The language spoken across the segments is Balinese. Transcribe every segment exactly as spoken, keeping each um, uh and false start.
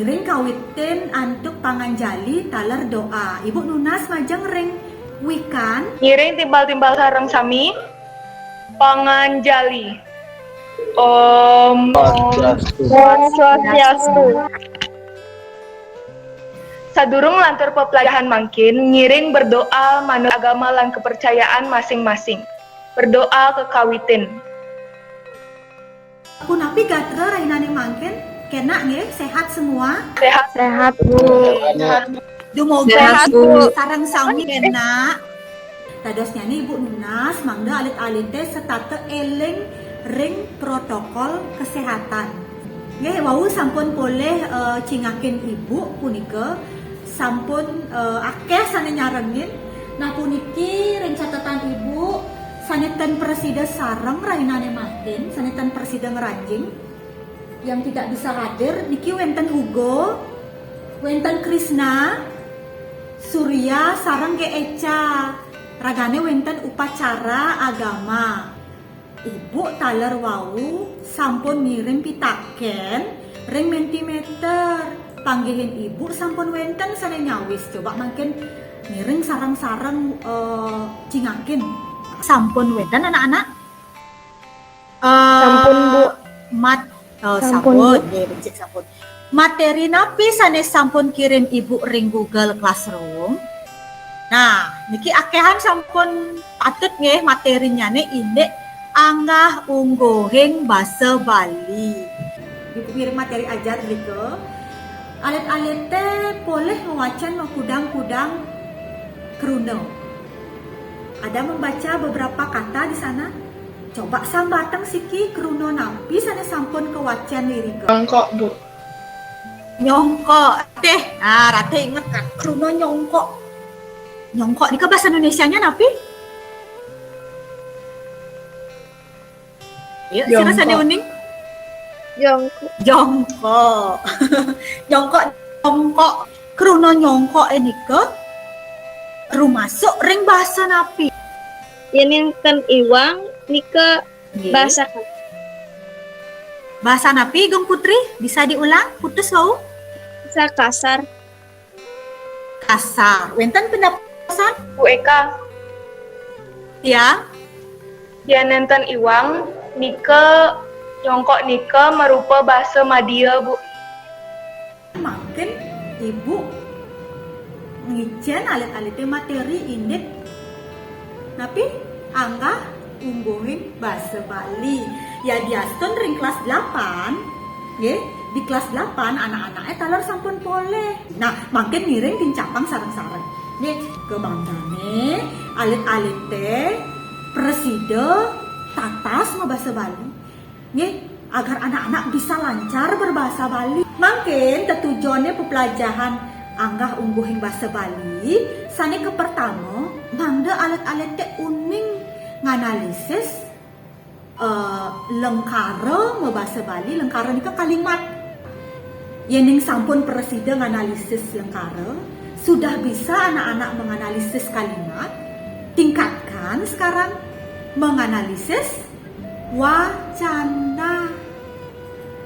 Ring kawitin antuk panganjali taler doa. Ibu nunas majeng ring wikan. Ngiring timpal-timpal sareng sami. Panganjali. Om Swastiastu. Sadurung lantur peplajahan mangkin, ngiring berdoa manut agama lan kepercayaan masing-masing. Berdoa kekawitin. Punapi gatra rahinane mangkin? Kenak nggih, sehat semua? Sehat. Sehat, Bu. Dumogi Sehat, Bu. Sareng sami kenak. Dadosnyane Ibu nunas mangda alit-alite setata eling ring protokol kesehatan. Nggih, wau sampun polih eh, cingakin Ibu punika sampun eh, akeh sane nyarengin. Nah, puniki ring catetan Ibu sane ten prasida sareng rahinane mangkin, sane ten prasida ngranjing. Yang tidak bisa hadir niki wenten Hugo, wenten Krisna, Surya sareng Ge Eca. Ragane wenten upacara agama. Ibu taler wau sampun ngirim pitaken ring Mentimeter. Panggihin Ibu sampun wenten sane nyawis. Coba mangkin ngiring sareng-sareng eh, cingakin. Sampun wenten anak-anak? Eh, Sampun, Bu. Mat, eh, Sampun, sampun, Bu. Nggih, becik sampun. Materi napi sane sampun kirim Ibu ring Google Classroom? Nah, niki akehan sampun patut nggih materinyane indik anggah ungguhing basa Bali. Ibu ngirim materi ajar drika. Alit-alite polih ngwacen makudang-kudang kruna. Ada membaca beberapa kata di sana? Coba sambatang siki kruna napi sane sampun kawacen irika. Nyongkok, Bu. Nyongkok. Teh, ah, Ratih inget kan? Kruna nyongkok. Nyongkok nika bahasa Indonesianya napi? Yuk, sira Nyongkok. Sane uning. Jongkok. Jongkok. Nyongkok, nyongkok. Kruna nyongkok nika rumasuk ring bahasa napi? Yen ten iwang nika Nggih. Bahasa Bahasa napi, Gung Putri? Bisa diulang? Putus wau. Bahasa kasar. Kasar. Wenten pendapat kasar? Bu Eka, Ya. yen nenten iwang nika, nyongkok nika marupa basa Madya, Bu. Mangkin Ibu ngicen alit-alite materi indik napi? Anggah ungguhing basa Bali. Yadiastun ring kelas delapan, nggih, di kelas delapan anak-anake taler sampun polih. Nah, mangkin ngiring tincapang sareng-sareng. Nggih, kamanggane alit-alite prasida tatas mabasa Bali. Nggih, agar anak-anak bisa lancar berbahasa Bali. Mangkin tetujone pepelajahan anggah ungguhing basa Bali, sane kepertama, mangda alit-alite uning nganalisis eh, lengkara mabasa Bali, lengkara nika kalimat. Yening sampun prasida nganalisis lengkara, sudah bisa anak-anak menganalisis kalimat, tingkatkan sekarang menganalisis wacana.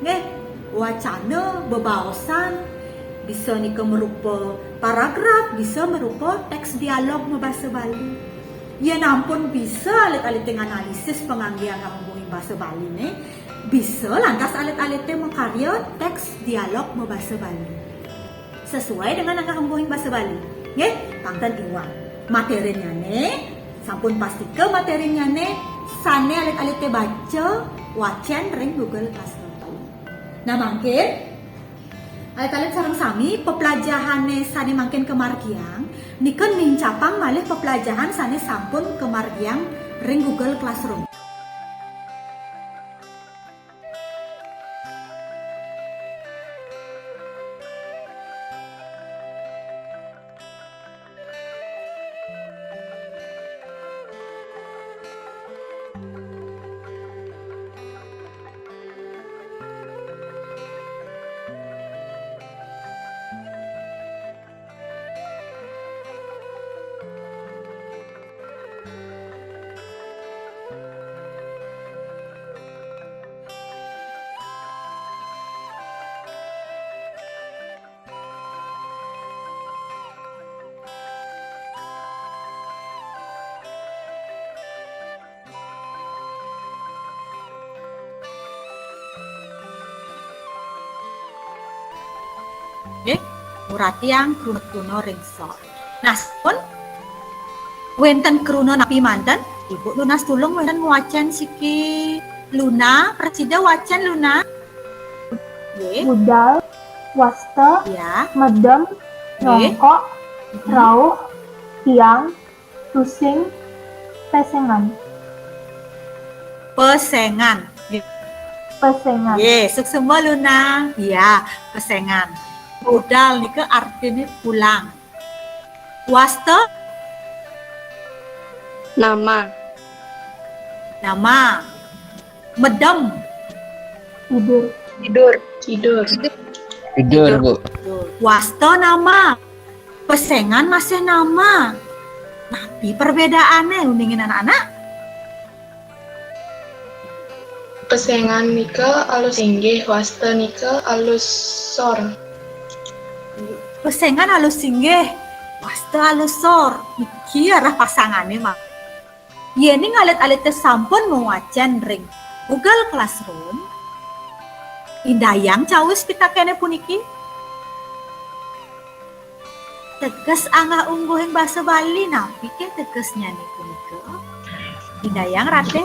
Nggih, wacana, bebaosan, bisa nika merupa paragraf, bisa merupa teks dialog mabasa Bali. Yen ampun bisa alit-alite nganalisis pangangge anggah ungguhing basa Baline, bisa lantas alit-alite makarya teks dialog mabasa Bali. Sesuai dengan anggah ungguhing basa Bali. Nggih, pang ten iwang. Materinyane, sampun pastika materinyane sane alit-alite baca, wacen ring Google Classroom. Nah, mangkin alit-alit sareng sami, peplajahane sane mangkin kamargiang, nika nincapang malih peplajahan sane sampun kamargiang ring Google Classroom. Nggih, muratiang kruna-kruna ring sor. Nah, sampun wénten kruna napi manten? Ibu nunas tulung wénten ngwacén siki Luna, prasida wacén Luna. Nggih. Budal, wasta, Ya. medem, Nggih. nyongkok, Mhm. rauh, tiang, tusing, pesengan. Pesengan. Pesengan. Nggih, suksma Luna. Iya, pesengan. Budal nika artiné pulang. Wasta? Nama. Nama. Medem. Tidur. Tidur. Tidur. Tidur, Bu. Wasta nama. Pesengan masih nama. Napi perbedaané uningin anak-anak? Pesengan nika alus singgih, wasta nika alus sor. Pesengan alus singgih, wasta alus sor. Niki arah pasangané, Mak. Yéning alit-alité sampun mawacén ring Google Classroom, indayang cawis pitakéné puniki. Teges anggah-ungguhing basa Bali, napi ké tegesnyané punika? Indayang Ratih.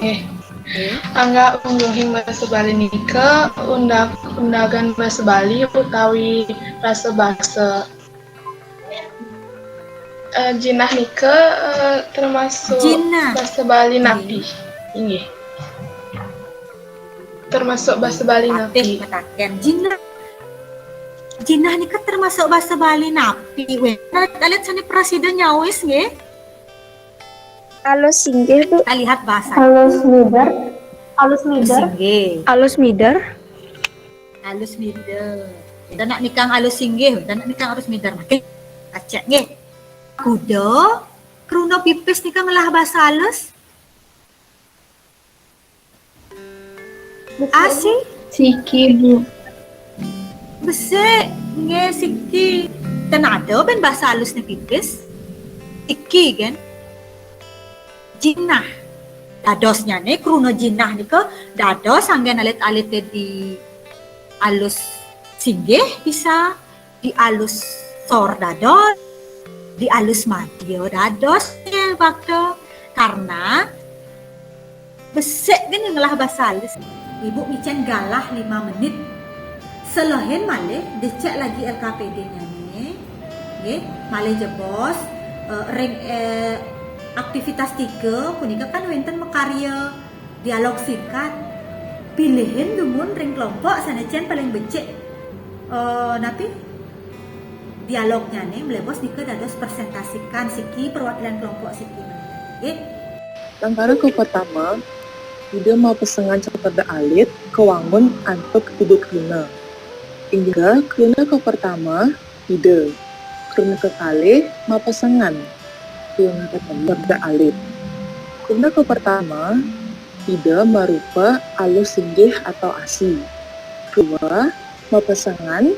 Eh, anggah-ungguhing basa Bali nika undag undagan basa Bali utawi rasa basa. Eh, jinah nika eh, termasuk Jinah. Basa Bali napi? Inggih. Termasuk basa Bali Ratih napi? Mataken. Jinah. Jinah nika termasuk basa Bali napi? Wénten alit-alit sané prasida nyawis nggih? Alus singgih, Bu. Kita lihat bahasa. Alus mider. Alus mider. Singgih. Alus mider. Alus mider. Kita nak nikang alus singgih, kita nak nikang alus mider. Makin acek nggih. Kuda, kruna pipis nika ngelah basa alus? Asi? Siki, Bu. Besik, nggih siki. Ten ada ben basa alusné pipis. Siki kan? Jinah. Dadosnyané kruna jinah nika dados anggén alit-alité di alus singgih bisa, di alus sor dados, di alus madya dados ya waktu karena besik kan yang ngelah basa alus. Ibu micén galah lima menit. Selehin malih dicek lagi L K P D-nyané. Nggih, malih jebos eh, ring eh, aktivitas tiga punika kan wénten makarya dialog singkat. Pilihin dumun ring kelompok sané cén paling becik eh, napi dialognyané mlebos nika dados presentasikan siki perwakilan kelompok siki. Nggih. Langkara ka pertama, Ida mapesengan caperda alit kawangun antuk Ida kruna. Inggih, kruna ka pertama, Ida. Kruna kekalih, mapesengan. Kruna kekalih, caperda alit. Kruna ka pertama, Ida marupa alus singgih atau asi. Kedua, mapesengan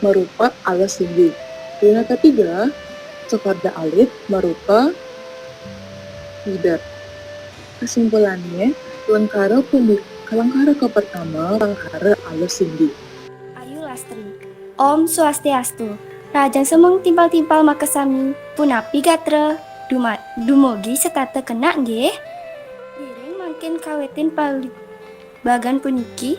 marupa alus singgih. Kruna ketiga, caperda alit marupa mider. Kesimpulannya, langkara pumi- langkara ka pertama, langkara alus singgih. Ayu Lastri. Om Swastiastu. Rahajeng semeng timpal-timpal makasami. Punapi gatra? Duma- dumugi setata kena nggih? Ngiring mangkin kawitin pali- bagan puniki.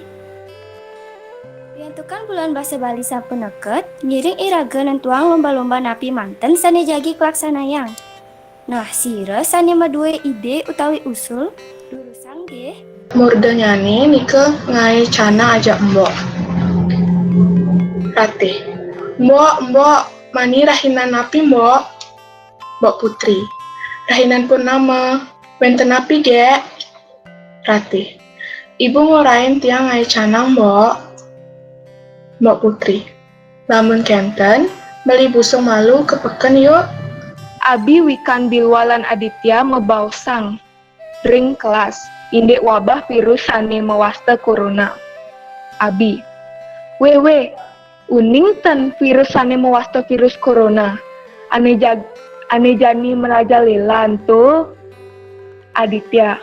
Riantukan bulan basa Bali sampun neket, ngiring iraga nentuang lomba-lomba napi manten sané jagi kalaksanayang. Nah, sira sané madué ide utawi usul, durusang nggih. Murdanyané nika ngaé canang ajak Mbok. Ratih. Mbok, Mbok, mani rahinan napi, Mbok? Mbok Putri. Rahinan purnama. Wénten napi, Gék? Ratih. Ibu ngorahin tiang ngaé canang, Mbok. Mbok Putri. Lamun kénten, meli busung malu ka peken, yuk. Abi wikan Bilwa lan Aditya mabaosang ring kelas indik wabah virus sané mawasta corona. Abi. Wéh, wéh, uning ten virus sané mawasta virus corona. Ané jag- ané jani merajalela ento. Aditya.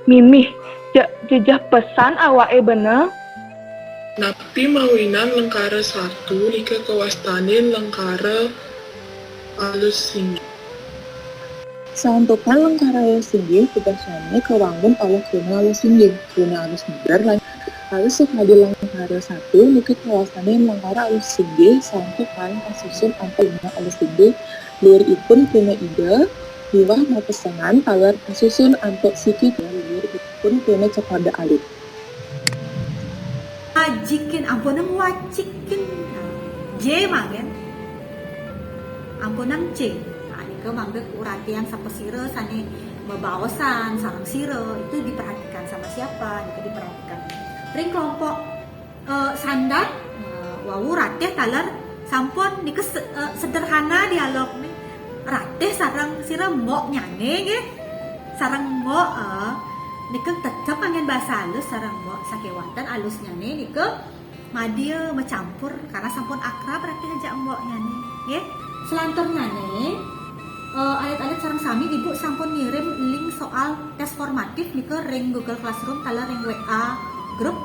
Mimih, je- jejeh pesan awaké bener. Napi mawinan lengkara satu nika kawastanin lengkara alus singgih? Santukan lengkara alus singgih tugasnyané kawangun olih kruna alus singgih, kruna alus mider lan alus sakadi lengkara satu nika kawastanin lengkara alus singgih santukan kasusun antuk kruna alus singgih luiripun kruna ida miwah mapesengan taler kasusun antuk siki luiripun kruna capada alit. Wacikin, ampunang wacikin. J mangkin. Ampunang C. Nah, nika mangda uratian sapasira sané bebaosan sareng sira itu diperhatikan sama siapa, nika diperhatikan. Ring kelompok eh, sandar, eh, wau ratih taler sampun nika se- eh, sederhana dialogné. Ratih sareng sira mboknyané nggih. Sareng mbok eh, nika tetep anggén basa alus sareng mbok sakéwanten alusnyané nika madya macampur karena sampun akrab ratih ajak mboknyané nggih. Selanturnyané eh, alit-alit sareng sami Ibu sampun ngirim link soal tes formatif nika ring Google Classroom taler ring W A group.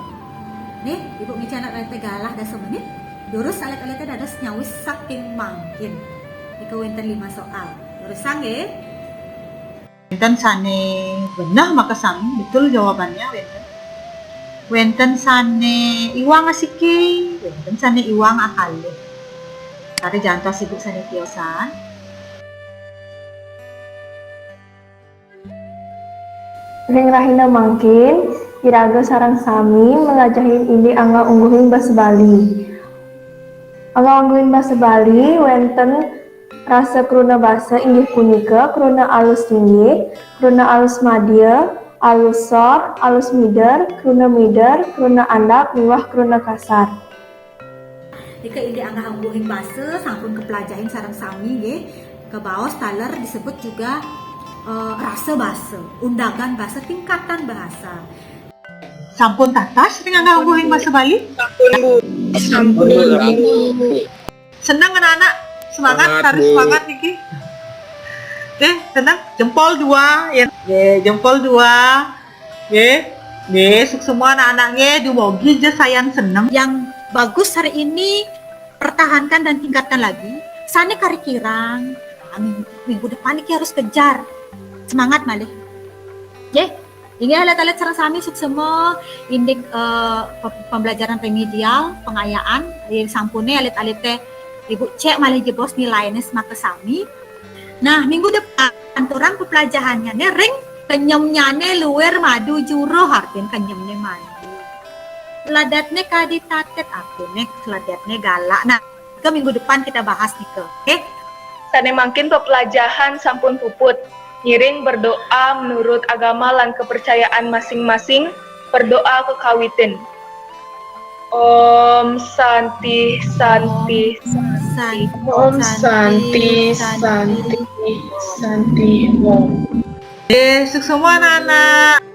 Nih, Ibu ngicén alit-alité galah dasa menit. Durus alit-alité dados nyawis saking mangkin. Nika wénten lima soal. Durusang nggih. Wénten sané beneh makasami, betul jawabannya wénten. Wénten sané iwang asiki, wénten sané iwang akalih. Kari jantos Ibu sané tiosan. Ring rahina mangkin, iraga sareng sami mlajahin indik angga ungguhing basa Bali. Angga ungguhing basa Bali wénten rasa kruna basa inggih punika kruna alus singgih, kruna alus madya, alus sor, alus mider, kruna mider, kruna andap, miwah kruna kasar. Nika indik angga ungguhing basa sampun kaplajahin sareng sami nggih. Kabaos taler disebut juga eh, rasa basa, undagan basa, tingkatan bahasa. Sampun tatas ring angga ungguhing basa Bali? Sampun, Bu. Sampun, Bu. Seneng anak-anak? Semangat, Semangat, harus Bu. Semangat niki. Nggih, seneng. Jempol dua ya. Nggih, jempol dua. Nggih. Nggih, suksma anak-anak nggih, dumugi ja sayan seneng. Yang bagus hari ini pertahankan dan tingkatkan lagi. Sané kari kirang, nah, minggu, minggu depan niki harus kejar. Semangat malih. Nggih. Inggih alit-alit sareng sami suksma indik eh, pe- pembelajaran remedial, pengayaan, eh, sampuné alit-alité Ibu cek malih jebos nilainé makasami. Nah, minggu depan aturang pepelajahannya ring kenyemnyané luir madu juruh, artin kenyemné madu. Ladatné kadi tatit, artiné ladatné galak. Nah, ke minggu depan kita bahas nika, oke? Sané mangkin pepelajahan sampun puput. Ngiring berdoa menurut agama lan kepercayaan masing-masing, berdoa kekawitin. Om Santi Santi Santi. Om Santi Santi Santi Om. Eh, suksma anak-anak.